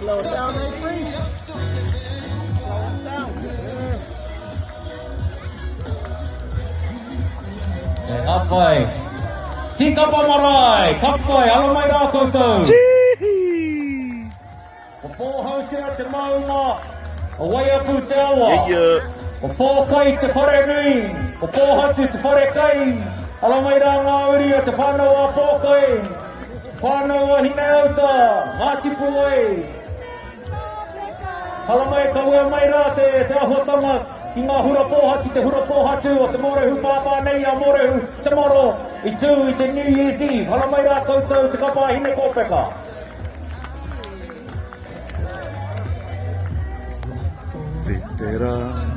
Slow it down, Avery. Slow it down. Yeah. Ka pai. Tīkapa marae, ka pai, alo mai rā koutou. Ko Pōhautea te maunga, ko Waiapu te awa. Ko Pōkai te wharenui, ko Pōhatu te wharekai. Alo mai rā ngā uri o te whānau a Pōkai, whānau a Hineauta, Ngāti Puai. Hala mai, kawea mai rā te, te ahuatanga ki ngā hura pōhatu, te hura pōhatu o te Mōrehu pāpā nei a Mōrehu Te Moro i tū i te New Year's Eve. Hala mai rā koutou te kapa a Hine Kōpeka. Whitera.